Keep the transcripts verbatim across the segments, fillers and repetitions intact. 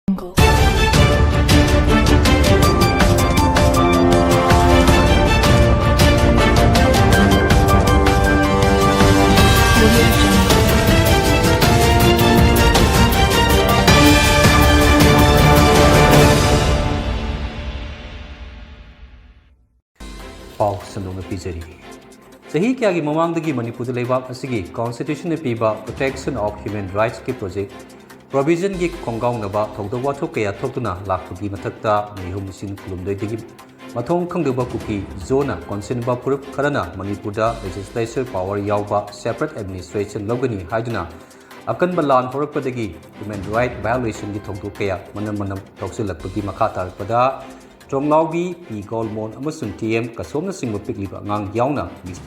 ꯄꯥꯎ ꯁꯟꯗꯣꯛꯅ ꯄꯤꯖꯔꯤ꯫ ꯆꯍꯤ ꯀꯌꯥꯒꯤ ꯃꯃꯥꯡꯗꯒꯤ ꯃꯅꯤꯄꯨꯔꯗ ꯂꯩꯕꯥꯛ ꯑꯁꯤꯒꯤ Constitution ꯅ ꯄꯤꯕ Protection of Human Rights ꯀꯤ project provision ꯒꯤ ꯈꯣꯡꯒꯥꯎꯅꯕ ꯊꯧꯗꯣꯛ ꯋꯥꯊꯣꯛ ꯀꯌꯥ ꯊꯣꯛꯇꯨꯅ ꯂꯥꯛꯄꯒꯤ ꯃꯊꯛꯇ ꯃꯤꯍꯨꯝ ꯂꯤꯁꯤꯡ ꯀꯨꯟꯍꯨꯝꯗꯣꯏꯗꯒꯤ ꯃꯊꯣꯡ ꯈꯪꯗꯕ ꯀꯨꯀꯤ ꯖꯣꯅ ꯀꯣꯟꯁꯤꯟꯕ ꯐꯨꯔꯨꯞ ꯈꯔꯅ ꯃꯅꯤꯄꯨꯔꯗ legislature power ꯌꯥꯎꯕ separate administration ꯂꯧꯒꯅꯤ ꯍꯥꯏꯗꯨꯅ ꯑꯀꯟꯕ ꯂꯥꯟ ꯍꯧꯔꯛꯄꯗꯒꯤ human right violation ꯒꯤ ꯊꯧꯗꯣꯛ ꯀꯌꯥ ꯃꯅꯝ ꯃꯅꯝ ꯊꯣꯛꯆꯤꯜꯂꯛꯄꯒꯤ ꯃꯈꯥ ꯇꯥꯔꯛꯄꯗ ꯇ꯭ꯔꯣꯡꯂꯥꯎꯕꯤ ꯄꯤ ꯒꯣꯜꯃꯣꯟ ꯑꯃꯁꯨꯡ ꯇꯤ ꯑꯦꯝ ꯀꯁꯣꯝꯅꯆꯤꯡꯕ ꯄꯤꯛꯂꯤꯕ ꯑꯉꯥꯡ ꯌꯥꯎꯅ ꯃꯤ-,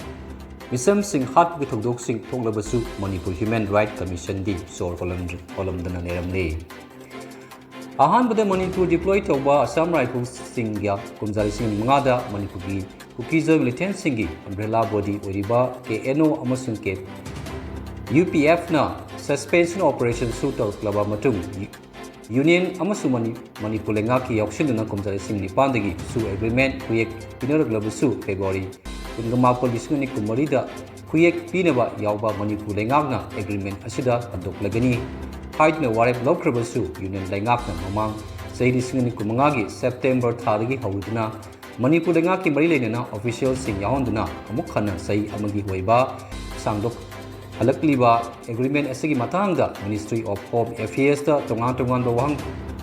ꯃꯤꯆꯝꯁꯤꯡ ꯍꯥꯠꯄꯒꯤ ꯊꯧꯗꯣꯛꯁꯤꯡ ꯊꯣꯛꯂꯕꯁꯨ ꯃꯅꯤꯄꯨꯔ Human Right Commission ꯗꯤ ꯁꯣꯔ ꯍꯣꯜꯂꯝꯗ꯭ꯔ-, ꯍꯣꯜꯂꯝꯗꯅ ꯂꯩꯔꯝꯂꯤ꯫ ꯑꯍꯥꯟꯕꯗ ꯃꯅꯤꯄꯨꯔ deploy ꯇꯧꯕ Assam Rifles ꯁꯤꯡꯒ ꯀꯨꯝꯖꯥ ꯂꯤꯁꯤꯡ ꯑꯅꯤ ꯃꯉꯥꯗ ꯃꯅꯤꯄꯨꯔꯒꯤ ꯀꯨꯀꯤꯖꯝ militant ꯁꯤꯡꯒꯤ umbrella body ꯑꯣꯏꯔꯤꯕ ꯀꯦ ꯑꯦꯟ ꯑꯣ ꯑꯃꯁꯨꯡ ꯀꯦ ꯌꯨ ꯄꯤ ꯑꯦꯐ ꯅ suspension operation ꯁꯨ ꯇꯧꯔꯛꯂꯕ ꯃꯇꯨꯡ, Union ꯑꯃꯁꯨꯡ ꯃꯅꯤ-, ꯃꯅꯤꯄꯨꯔ ꯂꯩꯉꯥꯛꯀꯤ ꯌꯥꯎꯁꯤꯟꯗꯨꯅ ꯀꯨꯝꯖꯥ ꯂꯤꯁꯤꯡ ꯅꯤꯄꯥꯟꯗꯒꯤ ꯁꯨ agreement ꯈꯨꯌꯦꯛ ꯄꯤꯅꯔꯛꯂꯕꯁꯨ, February ꯀꯨꯟꯃꯥꯄꯟ, ꯂꯤꯁꯤꯡ ꯑꯅꯤ ꯀꯨꯟꯃꯔꯤꯗ ꯈꯨꯌꯦꯛ ꯄꯤꯅꯕ ꯌꯥꯎꯕ ꯃꯅꯤꯄꯨꯔ ꯂꯩꯉꯥꯛꯅ agreement ꯑꯁꯤꯗ ꯍꯟꯗꯣꯛꯂꯒꯅꯤ ꯍꯥꯏꯗꯨꯅ ꯋꯥꯔꯦꯞ ꯂꯧꯈ꯭ꯔꯕꯁꯨ, Union ꯂꯩꯉꯥꯛꯅ ꯃꯃꯥꯡ ꯆꯍꯤ ꯂꯤꯁꯤꯡ ꯑꯅꯤ ꯀꯨꯟꯃꯉꯥꯒꯤ September ꯊꯥꯗꯒꯤ ꯍꯧꯗꯨꯅ ꯃꯅꯤꯄꯨꯔ ꯂꯩꯉꯥꯛꯀꯤ ꯃꯔꯤ ꯂꯩꯅꯅ official ꯁꯤꯡ ꯌꯥꯎꯍꯟꯗꯨꯅ ꯑꯃꯨꯛ ꯍꯟꯅ ꯆꯍꯤ ꯑꯃꯒꯤ ꯑꯣꯏꯕ ꯁꯥꯡꯗꯣꯛꯍꯜꯂꯛꯂꯤꯕ agreement ꯑꯁꯤꯒꯤ ꯃꯇꯥꯡꯗ Ministry of Home Affairs ꯇ ꯇꯣꯉꯥꯟ ꯇꯣꯉꯥꯟꯕ ꯋꯥꯍꯪ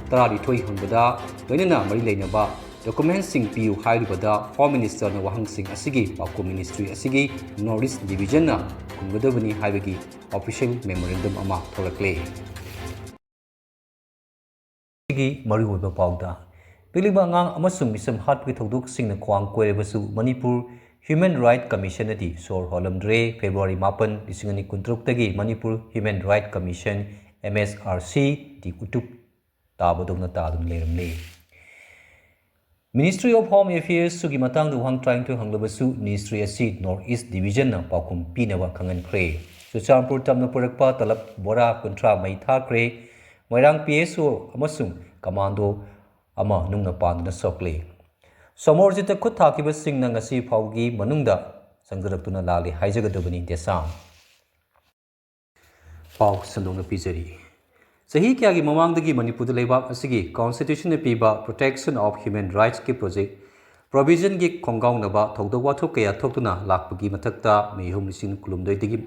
ꯇꯔꯥꯅꯤꯊꯣꯏ ꯍꯪꯕꯗ ꯂꯣꯏꯅꯅ ꯃꯔꯤ ꯂꯩꯅꯕ document ꯁꯤꯡ ꯄꯤꯌꯨ ꯍꯥꯏꯔꯤꯕꯗ Home Minister ꯅ ꯋꯥꯍꯪꯁꯤꯡ ꯑꯁꯤꯒꯤ ꯄꯥꯎꯈꯨꯝ Ministry ꯑꯁꯤꯒꯤ North East Division ꯅ ꯈꯨꯝꯒꯗꯕꯅꯤ ꯍꯥꯏꯕꯒꯤ official memorandum ꯑꯃ ꯊꯣꯔꯛꯂꯦ꯫ ꯁꯤꯒꯤ ꯃꯔꯨꯑꯣꯏꯕ ꯄꯥꯎꯗ, ꯄꯤꯛꯂꯤꯕ ꯑꯉꯥꯡ ꯑꯃꯁꯨꯡ ꯃꯤꯆꯝ ꯍꯥꯠꯄꯒꯤ ꯊꯧꯗꯣꯛꯁꯤꯡꯅ ꯈ꯭ꯋꯥꯡ ꯀꯣꯏꯔꯕꯁꯨ ꯃꯅꯤꯄꯨꯔ Human Right Commission ꯅꯗꯤ ꯁꯣꯔ ꯍꯣꯜꯂꯝꯗ꯭ꯔꯦ꯫ February ꯃꯥꯄꯟ, ꯂꯤꯁꯤꯡ ꯑꯅꯤ ꯀꯨꯟꯇꯔꯨꯛꯇꯒꯤ Manipur Human Right Commission, M S R C ꯗꯤ ꯎꯇꯨꯞ ꯇꯥꯕꯗꯧꯅ ꯇꯥꯗꯨꯅ ꯂꯩꯔꯝꯂꯦ꯫ Ministry of Home Affairs ꯁꯨꯒꯤ ꯃꯇꯥꯡꯗ ꯋꯥꯍꯪ ꯇꯔꯥꯅꯤꯊꯣꯏ ꯍꯪꯂꯕꯁꯨ, ministry ꯑꯁꯤ North East Division ꯅ ꯄꯥꯎꯈꯨꯝ ꯄꯤꯅꯕ ꯈꯪꯍꯟꯈ꯭ꯔꯦ꯫ ꯆꯨꯔꯆꯥꯟꯄꯨꯔ ꯇꯝꯅ ꯄꯨꯔꯛꯄ ꯇꯂꯕ ꯕꯣꯔꯥ ꯀꯨꯟꯊ꯭ꯔꯥ ꯃꯩ ꯊꯥꯈ꯭ꯔꯦ꯫ ꯃꯣꯏꯔꯥꯡ P S O ꯑꯃꯁꯨꯡ commando ꯑꯃ ꯅꯨꯡꯅ ꯄꯥꯟꯗꯨꯅ ꯁꯣꯛꯂꯤ꯫ ꯁꯣꯃꯣꯔꯖꯤꯠꯇ ꯈꯨꯠ ꯊꯥꯈꯤꯕꯁꯤꯡꯅ ꯉꯁꯤ ꯐꯥꯎꯒꯤ ꯃꯅꯨꯡꯗ ꯆꯪꯖꯔꯛꯇꯨꯅ ꯂꯥꯜꯂꯤ ꯍꯥꯏꯖꯒꯗꯕꯅꯤ꯫ ꯗꯦꯁꯥꯝ꯫ ꯄꯥꯎ ꯁꯟꯗꯣꯛꯅ ꯄꯤꯖꯔꯤ꯫ ꯆꯍꯤ ꯀꯌꯥꯒꯤ ꯃꯃꯥꯡꯗꯒꯤ ꯃꯅꯤꯄꯨꯔꯗ ꯂꯩꯕꯥꯛ ꯑꯁꯤꯒꯤ constitutionꯅ ꯄꯤꯕ Protection of Human Rightsꯀꯤ project provisionꯒꯤ ꯈꯣꯡꯒꯥꯎꯅꯕ ꯊꯧꯗꯣꯛ ꯋꯥꯊꯣꯛ ꯀꯌꯥ ꯊꯣꯛꯇꯨꯅ ꯂꯥꯛꯄꯒꯤ ꯃꯊꯛꯇ ꯃꯤꯍꯨꯝ ꯂꯤꯁꯤꯡ ꯀꯨꯟꯍꯨꯝꯗꯣꯏꯗꯒꯤ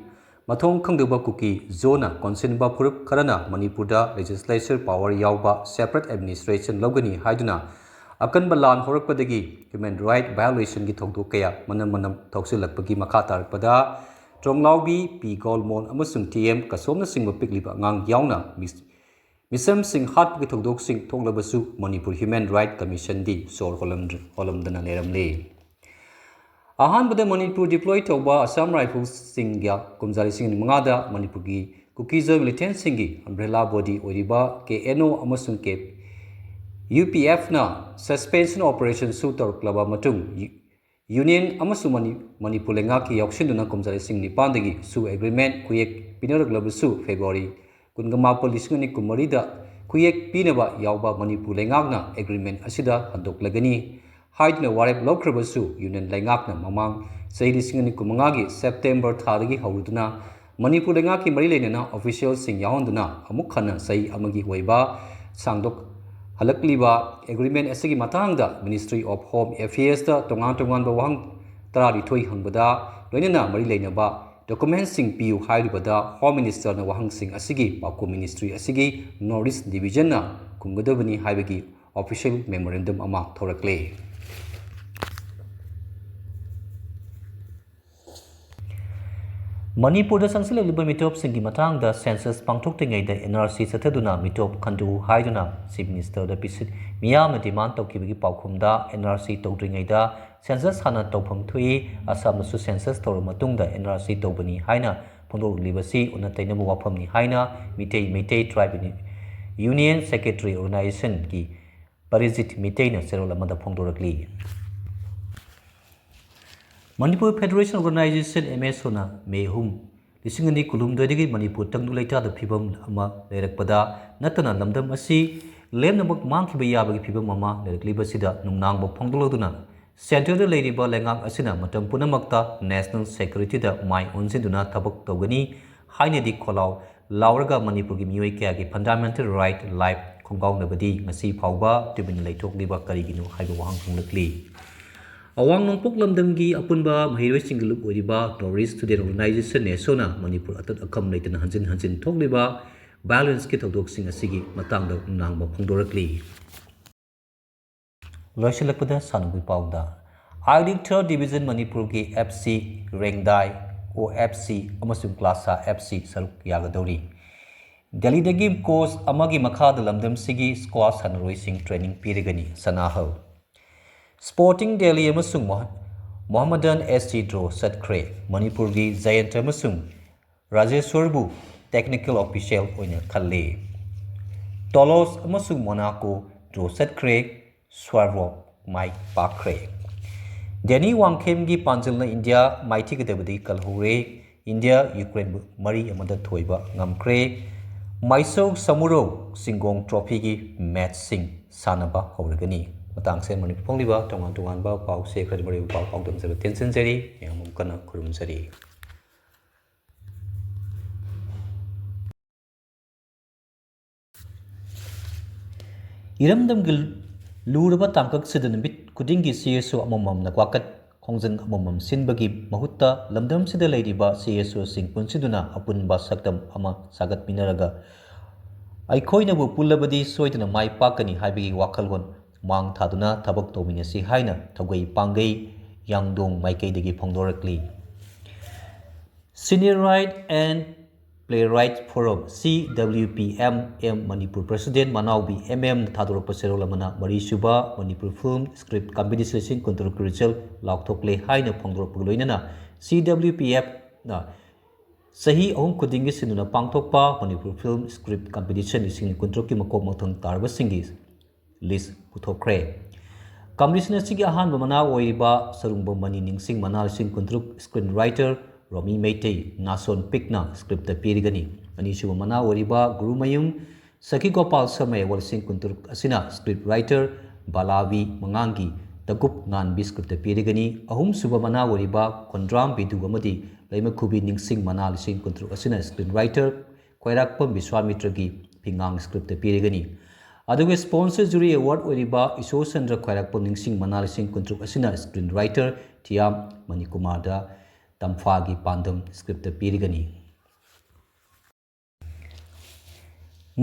ꯃꯊꯣꯡ ꯈꯪꯗꯕ ꯀꯨꯀꯤ ꯖꯣꯅ ꯀꯣꯟꯁꯤꯟꯕ ꯐꯨꯔꯨꯞ ꯈꯔꯅ ꯃꯅꯤꯄꯨꯔꯗ legislature power ꯌꯥꯎꯕ separate administration ꯂꯧꯒꯅꯤ ꯍꯥꯏꯗꯨꯅ ꯑꯀꯟꯕ ꯂꯥꯟ ꯍꯧꯔꯛꯄꯗꯒꯤ human right violationꯒꯤ ꯊꯧꯗꯣꯛ ꯀꯌꯥ ꯃꯅꯝ ꯃꯅꯝ ꯊꯣꯛꯆꯤꯜꯂꯛꯄꯒꯤ ꯃꯈꯥ ꯇꯥꯔꯛꯄꯗ ꯇ꯭ꯔꯣꯡꯂꯥꯎꯕꯤ P ꯒꯣꯜꯃꯣꯟ ꯑꯃꯁꯨꯡ T M ꯀꯁꯣꯝꯅꯆꯤꯡꯕ ꯄꯤꯛꯂꯤꯕ ꯑꯉꯥꯡ ꯌꯥꯎꯅ ꯃꯤꯁ-, ꯃꯤꯆꯝꯁꯤꯡ ꯍꯥꯠꯄꯒꯤ ꯊꯧꯗꯣꯛꯁꯤꯡ ꯊꯣꯛꯂꯕꯁꯨ ꯃꯅꯤꯄꯨꯔ Human Right Commissionꯗꯤ ꯁꯣꯔ ꯍꯣꯜꯂꯝꯗ꯭ꯔ-, ꯍꯣꯜꯂꯝꯗꯅ ꯂꯩꯔꯝꯂꯤ꯫ ꯑꯍꯥꯟꯕꯗ ꯃꯅꯤꯄꯨꯔ deploy ꯇꯧꯕ Assam Riflesꯁꯤꯡꯒ ꯀꯨꯝꯖꯥ ꯂꯤꯁꯤꯡ ꯑꯅꯤ ꯃꯉꯥꯗ ꯃꯅꯤꯄꯨꯔꯒꯤ ꯀꯨꯀꯤꯖ militantꯁꯤꯡꯒꯤ umbrella body ꯑꯣꯏꯔꯤꯕ K N O ꯑꯃꯁꯨꯡ K-, U P Fꯅ suspension operationꯁꯨ ꯇꯧꯔꯛꯂꯕ ꯃꯇꯨꯡ, ꯌꯨ-, Union ꯑꯃꯁꯨꯡ ꯃꯅꯤ-, ꯃꯅꯤꯄꯨꯔ ꯂꯩꯉꯥꯛꯀꯤ ꯌꯥꯎꯁꯤꯟꯗꯨꯅ ꯀꯨꯝꯖꯥ ꯂꯤꯁꯤꯡ ꯅꯤꯄꯥꯟꯗꯒꯤꯁꯨ agreement ꯈꯨꯌꯦꯛ ꯄꯤꯅꯔꯛꯂꯕꯁꯨ February ꯀꯨꯟꯒ ꯃꯥꯄꯟ, ꯂꯤꯁꯤꯡ ꯑꯅꯤ ꯀꯨꯟꯃꯔꯤꯗ ꯈꯨꯌꯦꯛ ꯄꯤꯅꯕ ꯌꯥꯎꯕ ꯃꯅꯤꯄꯨꯔ ꯂꯩꯉꯥꯛꯅ agreement ꯑꯁꯤꯗ ꯍꯟꯗꯣꯛꯂꯒꯅꯤ ꯍꯥꯏꯗꯨꯅ ꯋꯥꯔꯦꯞ ꯂꯧꯈ꯭ꯔꯕꯁꯨ Union ꯂꯩꯉꯥꯛꯅ ꯃꯃꯥꯡ ꯆꯍꯤ ꯂꯤꯁꯤꯡ ꯑꯅꯤ ꯀꯨꯟꯃꯉꯥꯒꯤ September ꯊꯥꯗꯒꯤ ꯍꯧꯔꯗꯨꯅ ꯃꯅꯤꯄꯨꯔ ꯂꯩꯉꯥꯛꯀꯤ ꯃꯔꯤ ꯂꯩꯅꯅ officialꯁꯤꯡ ꯌꯥꯎꯍꯟꯗꯨꯅ ꯑꯃꯨꯛ ꯍꯟꯅ ꯆꯍꯤ ꯑꯃꯒꯤ ꯑꯣꯏꯕ ꯁꯥꯡꯗꯣꯛꯍꯜꯂꯛꯂꯤꯕ agreement ꯑꯁꯤꯒꯤ ꯃꯇꯥꯡꯗ Ministry of Home Affairsꯇ ꯇꯣꯉꯥꯟ ꯇꯣꯉꯥꯟꯕ ꯋꯥꯍꯪ ꯇꯔꯥꯅꯤꯊꯣꯏ ꯍꯪꯕꯗ ꯂꯣꯏꯅꯅ ꯃꯔꯤ ꯂꯩꯅꯕ documentꯁꯤꯡ ꯄꯤꯌꯨ ꯍꯥꯏꯔꯤꯕꯗ Home Ministerꯅ ꯋꯥꯍꯪꯁꯤꯡ ꯑꯁꯤꯒꯤ ꯄꯥꯎꯈꯨꯝ Ministry ꯑꯁꯤꯒꯤ North East Divisionꯅ ꯈꯨꯝꯒꯗꯕꯅꯤ ꯍꯥꯏꯕꯒꯤ official memorandum ꯑꯃ ꯊꯣꯔꯛꯂꯦ꯫ ꯃꯅꯤꯄꯨꯔꯗ ꯆꯪꯁꯤꯜꯂꯛꯂꯤꯕ ꯃꯤꯇꯣꯞꯁꯤꯡꯒꯤ ꯃꯇꯥꯡꯗ census ꯄꯥꯡꯊꯣꯛꯇ꯭ꯔꯤꯉꯩꯗ N R C ꯆꯠꯊꯗꯨꯅ ꯃꯤꯇꯣꯞ ꯈꯟꯗꯣꯛꯎ ꯍꯥꯏꯗꯨꯅ Chief Ministerꯗ ꯄꯤꯁꯤꯟ-, ꯃꯤꯌꯥꯝꯅ demand ꯇꯧꯈꯤꯕꯒꯤ ꯄꯥꯎꯈꯨꯝꯗ N R C ꯇꯧꯗ꯭ꯔꯤꯉꯩꯗ census ꯍꯥꯟꯅ ꯇꯧꯐꯝ ꯊꯣꯛꯏ, ꯑꯁꯥꯝꯗꯁꯨ census ꯇꯧꯔꯕ ꯃꯇꯨꯡꯗ N R C ꯇꯧꯕꯅꯤ ꯍꯥꯏꯅ ꯐꯣꯡꯗꯣꯛꯂꯤꯕꯁꯤ ꯑꯣꯟꯅ ꯇꯩꯅꯕ ꯋꯥꯐꯝꯅꯤ ꯍꯥꯏꯅ Meitei, Meitei Tribe Union Secretary Organizationꯒꯤ ꯄꯔꯤꯖꯤꯠ ꯃꯤꯇꯩꯅ ꯆꯦꯔꯣꯜ ꯑꯃꯗ ꯐꯣꯡꯗꯣꯔꯛꯂꯤ꯫ Manipur Federation Organization, M S Oꯅ ꯃꯦ ꯑꯍꯨꯝ, ꯂꯤꯁꯤꯡ ꯑꯅꯤ ꯀꯨꯟꯍꯨꯝꯗꯣꯏꯗꯒꯤ ꯃꯅꯤꯄꯨꯔ ꯇꯪꯗꯨ ꯂꯩꯇꯥꯗ ꯐꯤꯕꯝ ꯑꯃ ꯂꯩꯔꯛꯄꯗ ꯅꯠꯇꯅ ꯂꯝꯗꯝ ꯑꯁꯤ ꯂꯦꯝꯅꯃꯛ ꯃꯥꯡꯈꯤꯕ ꯌꯥꯕꯒꯤ ꯐꯤꯕꯝ ꯑꯃ ꯂꯩꯔꯛꯂꯤꯕꯁꯤꯗ ꯅꯨꯡꯅꯥꯡꯕ ꯐꯣꯡꯗꯣꯛꯂꯗꯨꯅ ꯁꯦꯟꯇꯔꯗ ꯂꯩꯔꯤꯕ ꯂꯩꯉꯥꯛ ꯑꯁꯤꯅ ꯃꯇꯝ ꯄꯨꯝꯅꯃꯛꯇ ꯅꯦꯁꯅꯦꯜ ꯁꯦꯀ꯭ꯌꯨꯔꯤꯇꯤꯗ ꯃꯥꯏ ꯑꯣꯟꯁꯤꯟꯗꯨꯅ ꯊꯕꯛ ꯇꯧꯒꯅꯤ ꯍꯥꯏꯅꯗꯤ ꯈꯣꯜꯂꯥꯎ ꯂꯥꯎꯔꯒ ꯃꯅꯤꯄꯨꯔꯒꯤ ꯃꯤꯑꯣꯏ ꯀꯌꯥꯒꯤ ꯐꯟꯗꯥꯃꯦꯟꯇꯦꯜ ꯔꯥꯏꯠ ꯂꯥꯏꯐ ꯈꯣꯡꯒꯥꯎꯅꯕꯗꯤ ꯉꯁꯤ ꯐꯥꯎꯕ ꯇꯨꯃꯤꯟꯅ ꯂꯩꯊꯣꯛꯂꯤꯕ ꯀꯔꯤꯒꯤꯅꯣ ꯍꯥꯏꯕ ꯋꯥꯍꯪ ꯍꯪꯂꯛꯂꯤ꯫ ꯑꯋꯥꯡ ꯅꯣꯡꯄꯣꯛ ꯂꯝꯗꯝꯒꯤ ꯑꯄꯨꯟꯕ ꯃꯍꯩꯔꯣꯏꯁꯤꯡꯒꯤ ꯂꯨꯞ ꯑꯣꯏꯔꯤꯕ North East Student Organization, ꯅꯦꯁꯣꯅ Manipur ꯑꯇꯠ ꯑꯈꯝ ꯂꯩꯇꯅ ꯍꯟꯖꯤꯟ ꯍꯟꯖꯤꯟ ꯊꯣꯛꯂꯤꯕ ꯚꯥꯏꯑꯣꯂꯦꯟꯁꯀꯤ ꯊꯧꯗꯣꯛꯁꯤꯡ ꯑꯁꯤꯒꯤ ꯃꯇꯥꯡꯗ ꯅꯨꯡꯅꯥꯡꯕ ꯐꯣꯡꯗꯣꯔꯛꯂꯤ꯫ ꯂꯣꯏꯁꯤꯜꯂꯛꯄꯗ ꯁꯥꯟꯅꯕꯒꯤ ꯄꯥꯎꯗ, ꯑꯥꯏ ꯂꯤꯒ ꯊꯔꯗ ꯗꯤꯕꯤꯖꯟ ꯃꯅꯤꯄꯨꯔꯒꯤ ꯑꯦꯐ ꯁꯤ, ꯔꯦꯡꯗꯥꯏ, ꯑꯣ ꯑꯦꯐ ꯁꯤ ꯑꯃꯁꯨꯡ ꯀ꯭ꯂꯥꯁꯥ ꯑꯦꯐ ꯁꯤ ꯁꯔꯨꯛ ꯌꯥꯒꯗꯧꯔꯤ꯫ ꯗꯦꯜꯂꯤꯗꯒꯤ ꯀꯣꯆ ꯑꯃꯒꯤ ꯃꯈꯥꯗ ꯂꯝꯗꯝꯁꯤꯒꯤ ꯁ꯭ꯀ꯭ꯋꯥꯁ ꯁꯥꯟꯅꯔꯣꯏꯁꯤꯡ ꯇ꯭ꯔꯦꯅꯤꯡ ꯄꯤꯔꯒꯅꯤ꯫ ꯁꯅꯥꯍꯜ, ꯁ꯭ꯄꯣꯔꯇꯤꯡ ꯗꯦꯜꯂꯤ ꯑꯃꯁꯨꯡ ꯃꯣꯍ-, ꯃꯣꯍꯝꯃꯗꯟ ꯑꯦꯁ ꯁꯤ ꯗ꯭ꯔꯣ ꯆꯠꯈ꯭ꯔꯦ꯫ ꯃꯅꯤꯄꯨꯔꯒꯤ ꯖꯌꯟꯇ ꯑꯃꯁꯨꯡ ꯔꯥꯖꯦꯁ꯭ꯋꯔꯕꯨ ꯇꯦꯛꯅꯤꯀꯦꯜ ꯑꯣꯐꯤꯁꯤꯌꯦꯜ ꯑꯣꯏꯅ ꯈꯜꯂꯤ꯫ ꯇꯣꯂꯣꯁ ꯑꯃꯁꯨꯡ ꯃꯣꯅꯥꯀꯣ ꯗ꯭ꯔꯣ ꯆꯠꯈ꯭ꯔꯦ꯫ ꯁ꯭ꯋꯥꯔꯕꯣꯛ ꯃꯥꯏ ꯄꯥꯛꯈ꯭ꯔꯦ꯫ ꯗꯦꯅꯤ ꯋꯥꯡꯈꯦꯝꯒꯤ ꯄꯥꯟꯖꯜꯅ ꯏꯟꯗꯤꯌꯥ ꯃꯥꯏꯊꯤꯒꯗꯕꯗꯒꯤ ꯀꯜꯍꯧꯔꯦ꯫ ꯏꯟꯗꯤꯌꯥ ꯌꯨꯀ꯭ꯔꯦꯟꯕꯨ ꯃꯔꯤ ꯑꯃꯗ ꯊꯣꯏꯕ ꯉꯝꯈ꯭ꯔꯦ꯫ ꯃꯥꯏꯁꯧ ꯁꯃꯨꯔꯧ ꯁꯤꯡꯒꯣꯡ ꯇ꯭ꯔꯣꯐꯤꯒꯤ ꯃꯦꯠꯆꯁꯤꯡ ꯁꯥꯟꯅꯕ ꯍꯧꯔꯒꯅꯤ꯫ ꯃꯇꯥꯡꯁꯦ ꯃꯅꯤꯄꯨꯔ ꯐꯣꯡꯂꯤꯕ ꯇꯣꯉꯥꯟ ꯇꯣꯉꯥꯟꯕ ꯄꯥꯎꯁꯦ ꯈꯔꯗꯤ ꯃꯔꯨ ꯑꯣꯏꯕ ꯄꯥꯎ ꯄꯥꯎꯗꯝꯖꯕ ꯇꯦꯟꯁꯤꯟꯖꯔꯤ꯫ ꯃꯌꯥꯝ ꯑꯃꯨꯛ ꯀꯟꯅ ꯈꯨꯔꯨꯝꯖꯔꯤ꯫ ꯏꯔꯝꯗꯝꯒꯤ ꯂꯨꯔꯕ ꯇꯥꯡꯀꯛꯁꯤꯗ ꯅꯨꯃꯤꯠ ꯈꯨꯗꯤꯡꯒꯤ ꯁꯤ ꯑꯦꯁ ꯑꯣ ꯑꯃꯃꯝꯅ ꯋꯥꯀꯠ ꯈꯣꯡꯖꯪ ꯑꯃꯃꯝ ꯁꯤꯟꯕꯒꯤ ꯃꯍꯨꯠꯇ ꯂꯝꯗꯝꯁꯤꯗ ꯂꯩꯔꯤꯕ ꯁꯤ ꯑꯦꯁ ꯑꯣꯁꯤꯡ ꯄꯨꯟꯁꯤꯟꯗꯨꯅ ꯑꯄꯨꯟꯕ ꯁꯛꯇꯝ ꯑꯃ ꯁꯥꯒꯠꯃꯤꯟꯅꯔꯒ ꯑꯩꯈꯣꯏꯅꯕꯨ ꯄꯨꯜꯂꯕꯗꯤ ꯁꯣꯏꯗꯅ ꯃꯥꯏ ꯄꯥꯛꯀꯅꯤ ꯍꯥꯏꯕꯒꯤ ꯋꯥꯈꯜꯂꯣꯟ ꯃꯥꯡ ꯊꯥꯗꯨꯅ ꯊꯕꯛ ꯇꯧꯃꯤꯟꯅꯁꯤ ꯍꯥꯏꯅ ꯊꯧꯒꯩ ꯄꯥꯡꯒꯩ ꯌꯥꯡꯗꯣꯡ ꯃꯥꯏꯀꯩꯗꯒꯤ ꯐꯣꯡꯗꯣꯔꯛꯂꯤ꯫ Cineroid and Playwright Forum, C W P M M, Manipur president ꯃꯅꯥꯎꯕꯤ ꯑꯦꯝ ꯑꯦꯝꯅ ꯊꯥꯗꯣꯔꯛꯄ ꯆꯦꯔꯣꯜ ꯑꯃꯅ ꯃꯔꯤꯁꯨꯕ ꯃꯅꯤꯄꯨꯔ film script competition ꯂꯤꯁꯤꯡ ꯀꯨꯟꯇꯔꯨꯛꯀꯤ result ꯂꯥꯎꯊꯣꯛꯂꯦ ꯍꯥꯏꯅ ꯐꯣꯡꯗꯣꯔꯛꯄꯒ ꯂꯣꯏꯅꯅ C W P Fꯅ ꯆꯍꯤ ꯑꯍꯨꯝ ꯈꯨꯗꯤꯡꯒꯤ ꯁꯤꯟꯗꯨꯅ ꯄꯥꯡꯊꯣꯛꯄ ꯃꯅꯤꯄꯨꯔ film script competition ꯂꯤꯁꯤꯡ ꯀꯨꯟꯇꯔꯨꯛꯀꯤ ꯃꯀꯣꯛ ꯃꯊꯪ ꯇꯥꯔꯕꯁꯤꯡꯒꯤ list ꯄꯨꯊꯣꯛꯈ꯭ꯔꯦ꯫ Competition ꯑꯁꯤꯒꯤ ꯑꯍꯥꯟꯕ ꯃꯅꯥ ꯑꯣꯏꯔꯤꯕ ꯁꯔꯨꯡꯕꯝ ꯃꯅꯤ ꯅꯤꯡꯁꯤꯡ ꯃꯅꯥ ꯂꯤꯁꯤꯡ ꯀꯨꯟꯇꯔꯨꯛ screenwriter ꯔꯣꯃꯤ ꯃꯩꯇꯩ, ꯅꯥꯁꯣꯟ ꯄꯤꯛꯅ scriptꯇ ꯄꯤꯔꯒꯅꯤ꯫ ꯑꯅꯤꯁꯨꯕ ꯃꯅꯥ ꯑꯣꯏꯔꯤꯕ ꯒꯨꯔꯨꯃꯌꯨꯝ ꯁꯈꯤ ꯒꯣꯄꯥꯜ ꯁꯔꯃ Award ꯂꯤꯁꯤꯡ ꯀꯨꯟꯇꯔꯨꯛ ꯑꯁꯤꯅ script writer ꯕꯥꯂꯥꯕꯤ ꯃꯉꯥꯡꯒꯤ ꯇꯒꯨꯞ ꯉꯥꯟꯕꯤ scriptꯇ ꯄꯤꯔꯒꯅꯤ꯫ ꯑꯍꯨꯝꯁꯨꯕ ꯃꯅꯥ ꯑꯣꯏꯔꯤꯕ ꯈꯣꯟꯗ꯭ꯔꯥꯝ ꯕꯤꯗꯨ ꯑꯃꯗꯤ ꯂꯩꯃꯈꯨꯕꯤ ꯅꯤꯡꯁꯤꯡ ꯃꯅꯥ ꯂꯤꯁꯤꯡ ꯀꯨꯟꯇꯔꯨꯛ ꯑꯁꯤꯅ screenwriter ꯈ꯭ꯋꯥꯏꯔꯥꯛꯄꯝ ꯕꯤꯁ꯭ꯋꯥꯃꯤꯇ꯭ꯔꯒꯤ ꯐꯤꯉꯥꯡ scriptꯇ ꯄꯤꯔꯒꯅꯤ꯫ ꯑꯗꯨꯒ sponsor jury award ꯑꯣꯏꯔꯤꯕ ꯏꯁꯣꯔꯆꯟꯗ꯭ꯔ ꯈ꯭ꯋꯥꯏꯔꯥꯛꯄꯝ ꯅꯤꯡꯁꯤꯡ ꯃꯅꯥ ꯂꯤꯁꯤꯡ ꯀꯨꯟꯇꯔꯨꯛ ꯑꯁꯤꯅ screenwriter ꯊꯤꯌꯥꯝ ꯃꯅꯤꯀꯨꯃꯥꯔꯗ ꯇꯝꯐꯥꯒꯤ ꯄꯥꯟꯗꯝ scriptꯇ ꯄꯤꯔꯒꯅꯤ꯫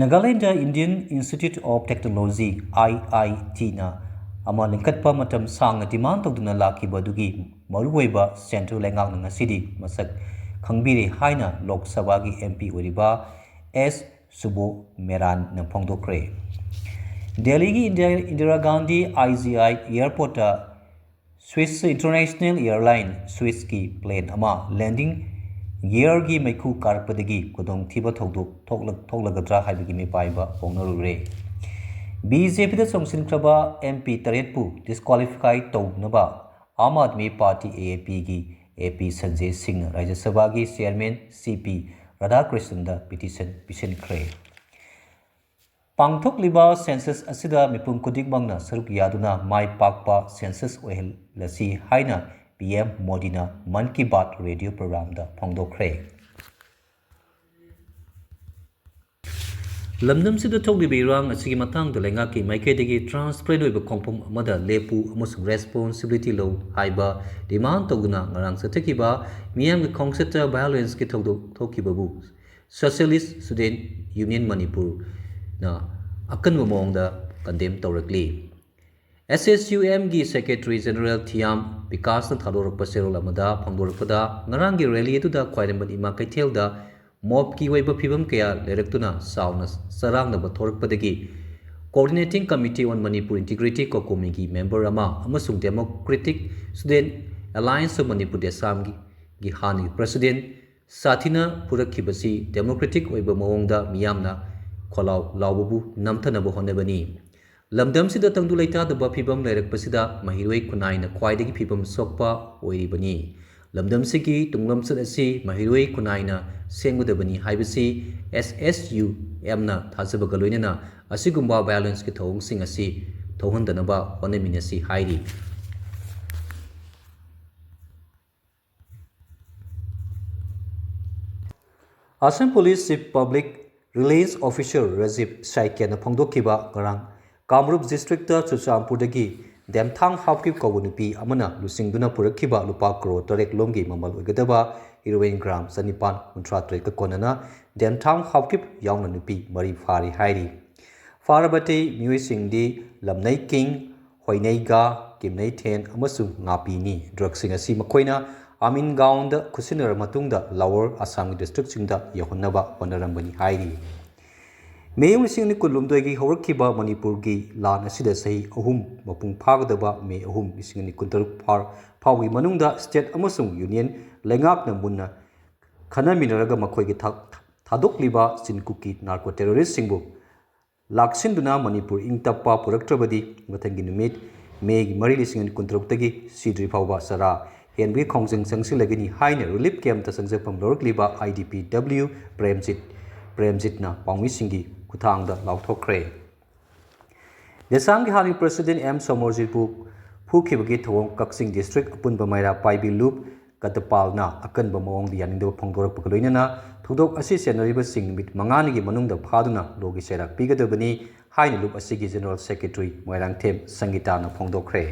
Nagaland Indian Institute of Technology, IITꯅ ꯑꯃ ꯂꯤꯡꯈꯠꯄ ꯃꯇꯝ ꯁꯥꯡꯅ demand ꯇꯧꯗꯨꯅ ꯂꯥꯛꯈꯤꯕ ꯑꯗꯨꯒꯤ ꯃꯔꯨꯑꯣꯏꯕ central ꯂꯩꯉꯥꯛꯅ ꯉꯁꯤꯗꯤ ꯃꯁꯛ ꯈꯪꯕꯤꯔꯦ ꯍꯥꯏꯅ ꯂꯣꯛ ꯁꯚꯥꯒꯤ MP ꯑꯣꯏꯔꯤꯕ ꯑꯦꯁ ꯁꯨꯕꯣ ꯃꯦꯔꯥꯟꯅ ꯐꯣꯡꯗꯣꯛꯈ꯭ꯔꯦ꯫ ꯗꯦꯜꯂꯤꯒꯤ Indira Gandhi IGI airportꯇ Swiss International Airline Swissꯀꯤ plane ꯑꯃ landing gearꯒꯤ ꯃꯩꯈꯨ ꯀꯥꯔꯛꯄꯗꯒꯤ ꯈꯨꯗꯣꯡꯊꯤꯕ ꯊꯧꯗꯣꯛ ꯊꯣꯛꯂꯛ-, ꯊꯣꯛꯂꯒꯗ꯭ꯔꯥ ꯍꯥꯏꯕꯒꯤ ꯃꯤꯄꯥꯏꯕ ꯐꯣꯡꯅꯔꯨꯔꯦ꯫ BJPꯗ ꯆꯣꯡꯁꯤꯟꯈ꯭ꯔꯕ MP ꯇꯔꯦꯠꯄꯨ disqualify ꯇꯧꯅꯕ ꯑꯥꯝ ꯑꯥꯗꯃꯤ ꯄꯥꯔꯇꯤ, AAPꯒꯤ AP ꯁꯟꯖꯦ ꯁꯤꯡꯅ ꯔꯥꯖ꯭ꯌ ꯁꯚꯥꯒꯤ chairman CP ꯔꯥꯙꯥꯀ꯭ꯔꯤꯁꯟꯗ petition ꯄꯤꯁꯤꯟꯈ꯭ꯔꯦ꯫ ꯄꯥꯡꯊꯣꯛꯂꯤꯕ census ꯑꯁꯤꯗ ꯃꯤꯄꯨꯝ ꯈꯨꯗꯤꯡꯃꯛꯅ ꯁꯔꯨꯛ ꯌꯥꯗꯨꯅ ꯃꯥꯏ ꯄꯥꯛꯄ census ꯑꯣꯏꯍꯜꯂꯁꯤ ꯍꯥꯏꯅ PM ꯃꯣꯗꯤꯅ ꯃꯟ ꯀꯤ ꯕꯥꯠ radio programꯗ ꯐꯣꯡꯗꯣꯛꯈ꯭ꯔꯦ꯫ ꯂꯝꯗꯝꯁꯤꯗ ꯊꯣꯛꯂꯤꯕ ꯏꯔꯥꯡ ꯑꯁꯤꯒꯤ ꯃꯇꯥꯡꯗ ꯂꯩꯉꯥꯛꯀꯤ ꯃꯥꯏꯀꯩꯗꯒꯤ transparent ꯑꯣꯏꯕ ꯈꯣꯡꯐꯝ ꯑꯃꯗ ꯂꯦꯞꯄꯨ ꯑꯃꯁꯨꯡ responsibility ꯂꯧ ꯍꯥꯏꯕ demand ꯇꯧꯗꯨꯅ ꯉꯔꯥꯡ ꯆꯠꯊꯈꯤꯕ ꯃꯤꯌꯥꯝꯒꯤ ꯈꯣꯡꯆꯠꯇ violenceꯀꯤ ꯊꯧꯗꯣꯛ ꯊꯣꯛꯈꯤꯕꯕꯨ Socialist Student Union ꯃꯅꯤꯄꯨꯔꯅ ꯑꯀꯟꯕ ꯃꯑꯣꯡꯗ condemn ꯇꯧꯔꯛꯂꯤ꯫ SSUMꯒꯤ Secretary General ꯊꯤꯌꯥꯝ ꯕꯤꯀꯥꯁꯅ ꯊꯥꯗꯣꯔꯛꯄ ꯆꯦꯔꯣꯜ ꯑꯃꯗ ꯐꯣꯡꯗꯣꯔꯛꯄꯗ, ꯉꯔꯥꯡꯒꯤ rally ꯑꯗꯨꯗ ꯈ꯭ꯋꯥꯏꯔꯝꯕꯟ ꯏꯃꯥ ꯀꯩꯊꯦꯜꯗ mobꯀꯤ ꯑꯣꯏꯕ ꯐꯤꯕꯝ ꯀꯌꯥ ꯂꯩꯔꯛꯇꯨꯅ ꯆꯥꯎꯅ ꯆꯔꯥꯡꯅꯕ ꯊꯣꯔꯛꯄꯗꯒꯤ Coordinating Committee on Manipur Integrity, COCOMIꯒꯤ member ꯑꯃ ꯑꯃꯁꯨꯡ Democratic Student Alliance of Manipur, ꯗꯦꯁꯥꯝꯒꯤ, ꯒꯤ ꯍꯥꯟꯅꯒꯤ president ꯁꯥꯊꯤꯅ ꯐꯨꯔꯛꯈꯤꯕꯁꯤ democratic ꯑꯣꯏꯕ ꯃꯑꯣꯡꯗ ꯃꯤꯌꯥꯝꯅ ꯈꯣꯜꯂꯥꯎ ꯂꯥꯎꯕꯕꯨ ꯅꯝꯊꯅꯕ ꯍꯣꯠꯅꯕꯅꯤ꯫ ꯂꯝꯗꯝꯁꯤꯗ ꯇꯪꯗꯨ ꯂꯩꯇꯥꯗꯕ ꯐꯤꯕꯝ ꯂꯩꯔꯛꯄꯁꯤꯗ ꯃꯍꯩꯔꯣꯏ ꯈꯨꯟꯅꯥꯏꯅ ꯈ꯭ꯋꯥꯏꯗꯒꯤ ꯐꯤꯕꯝ ꯁꯣꯛꯄ ꯑꯣꯏꯔꯤꯕꯅꯤ꯫ ꯂꯝꯗꯝꯁꯤꯒꯤ ꯇꯨꯡꯂꯝꯆꯠ ꯑꯁꯤ ꯃꯍꯩꯔꯣꯏ ꯈꯨꯟꯅꯥꯏꯅ ꯁꯦꯝꯒꯗꯕꯅꯤ ꯍꯥꯏꯕꯁꯤ ꯑꯦꯁ ꯑꯦꯁ ꯌꯨ ꯑꯦꯝꯅ ꯊꯥꯖꯕꯒ ꯂꯣꯏꯅꯅ ꯑꯁꯤꯒꯨꯝꯕ violence ꯀꯤ ꯊꯧꯑꯣꯡꯁꯤꯡ ꯑꯁꯤ ꯊꯣꯛꯍꯟꯗꯅꯕ ꯍꯣꯠꯅꯃꯤꯟꯅꯁꯤ ꯍꯥꯏꯔꯤ꯫ Assam Police Chief Public Relations Officer Rajiv ꯁꯥꯏꯀꯤꯌꯥꯅ ꯐꯣꯡꯗꯣꯛꯈꯤꯕ ꯉꯔꯥꯡ ꯀꯥꯃꯔꯨꯞ district ꯇ ꯆꯨꯔꯆꯥꯟꯄꯨꯔꯗꯒꯤ ꯗꯦꯝꯊꯥꯡ ꯍꯥꯎꯀꯤꯞ ꯀꯧꯕ ꯅꯨꯄꯤ ꯑꯃꯅ ꯂꯨꯆꯤꯡꯗꯨꯅ ꯄꯨꯔꯛꯈꯤꯕ ꯂꯨꯄꯥ ꯀ꯭ꯔꯣꯔ ꯇꯔꯦꯠ ꯂꯣꯝꯒꯤ ꯃꯃꯜ ꯑꯣꯏꯒꯗꯕ heroin gram ꯆꯅꯤꯄꯥꯟ ꯀꯨꯟꯊ꯭ꯔꯥ ꯇꯔꯦꯠꯀ ꯀꯣꯟꯅꯅ ꯗꯦꯝꯊꯥꯡ ꯍꯥꯎꯀꯤꯞ ꯌꯥꯎꯅ ꯅꯨꯄꯤ ꯃꯔꯤ ꯐꯥꯔꯤ ꯍꯥꯏꯔꯤ꯫ ꯐꯥꯔꯕ ꯑꯇꯩ ꯃꯤꯑꯣꯏꯁꯤꯡꯗꯤ ꯂꯝꯅꯩ ꯀꯤꯡ, ꯍꯣꯏꯅꯩꯒꯥ, ꯀꯤꯝꯅꯩꯊꯦꯟ ꯑꯃꯁꯨꯡ ꯉꯥꯄꯤꯅꯤ꯫ Drug ꯁꯤꯡ ꯑꯁꯤ ꯃꯈꯣꯏꯅ ꯑꯃꯤꯟꯒꯥꯎꯟꯗ ꯈꯨꯠꯁꯤꯟꯅꯔꯕ ꯃꯇꯨꯡꯗ Lower Assam ꯒꯤ district ꯁꯤꯡꯗ ꯌꯧꯍꯟꯅꯕ ꯍꯣꯠꯅꯔꯝꯕꯅꯤ ꯍꯥꯏꯔꯤ꯫ ꯃꯦ ꯂꯤꯁꯤꯡ ꯑꯅꯤ ꯀꯨꯟꯍꯨꯝꯗꯣꯏꯒꯤ ꯍꯧꯔꯛꯈꯤꯕ ꯃꯅꯤꯄꯨꯔꯒꯤ ꯂꯥꯟ ꯑꯁꯤꯗ ꯆꯍꯤ ꯑꯍꯨꯝ ꯃꯄꯨꯡ ꯐꯥꯒꯗꯕ ꯃꯦ ꯑꯍꯨꯝ ꯂꯤꯁꯤꯡ ꯑꯅꯤ ꯀꯨꯟꯇꯔꯨꯛ ꯐꯥꯎ-, ꯐꯥꯎꯒꯤ ꯃꯅꯨꯡꯗ state ꯑꯃꯁꯨꯡ union ꯂꯩꯉꯥꯛꯅ ꯃꯨꯟꯅ ꯈꯟꯅꯃꯤꯟꯅꯔꯒ ꯃꯈꯣꯏꯒꯤ ꯊꯥ-, ꯊꯥꯗꯣꯛꯂꯤꯕ ꯆꯤꯟ ꯀꯨꯀꯤ narco terrorist ꯁꯤꯡꯕꯨ ꯂꯥꯛꯁꯤꯟꯗꯨꯅ ꯃꯅꯤꯄꯨꯔ ꯏꯪ ꯇꯞꯄ ꯄꯨꯔꯛꯇ꯭ꯔꯕꯗꯤ ꯃꯊꯪꯒꯤ ꯅꯨꯃꯤꯠ ꯃꯦꯒꯤ ꯃꯔꯤ ꯂꯤꯁꯤꯡ ꯑꯅꯤ ꯀꯨꯟꯇꯔꯨꯛꯇꯒꯤ ꯁꯤꯗ꯭ꯔꯤ ꯐꯥꯎꯕ ꯆꯔꯥ ꯍꯦꯟꯕꯒꯤ ꯈꯣꯡꯖꯪ ꯆꯪꯁꯤꯜꯂꯒꯅꯤ ꯍꯥꯏꯅ relief camp ꯇ ꯆꯪꯖꯐꯝ ꯂꯧꯔꯛꯂꯤꯕ I D P W Premjit, ꯄ꯭ꯔꯦꯝꯖꯤꯠꯅ ꯄꯥꯎꯃꯤꯁꯤꯡꯒꯤ ꯈꯨꯠꯊꯥꯡꯗ ꯂꯥꯎꯊꯣꯛꯈ꯭ꯔꯦ꯫ ꯗꯦꯁꯥꯝꯒꯤ ꯍꯥꯟꯅꯒꯤ president ꯑꯦꯝ ꯁꯣꯃꯣꯔꯖꯤꯠꯄꯨ ꯐꯨꯈꯤꯕꯒꯤ ꯊꯧꯑꯣꯡ ꯀꯛꯆꯤꯡ district ꯑꯄꯨꯟꯕ ꯃꯩꯔꯥ ꯄꯥꯏꯕꯤ ꯂꯨꯞ ꯀꯇꯄꯥꯜꯅ ꯑꯀꯟꯕ ꯃꯑꯣꯡꯗ ꯌꯥꯅꯤꯡꯗꯕ ꯐꯣꯡꯗꯣꯔꯛꯄꯒ ꯂꯣꯏꯅꯅ ꯊꯧꯗꯣꯛ ꯑꯁꯤ ꯆꯦꯟꯅꯔꯤꯕꯁꯤꯡ ꯅꯨꯃꯤꯠ ꯃꯉꯥꯅꯤꯒꯤ ꯃꯅꯨꯡꯗ ꯐꯥꯗꯨꯅ law ꯒꯤ ꯆꯩꯔꯥꯛ ꯄꯤꯒꯗꯕꯅꯤ ꯍꯥꯏꯅ ꯂꯨꯞ ꯑꯁꯤꯒꯤ general secretary ꯃꯣꯏꯔꯥꯡꯊꯦꯝ ꯁꯪꯒꯤꯇꯥꯅ ꯐꯣꯡꯗꯣꯛꯈ꯭ꯔꯦ꯫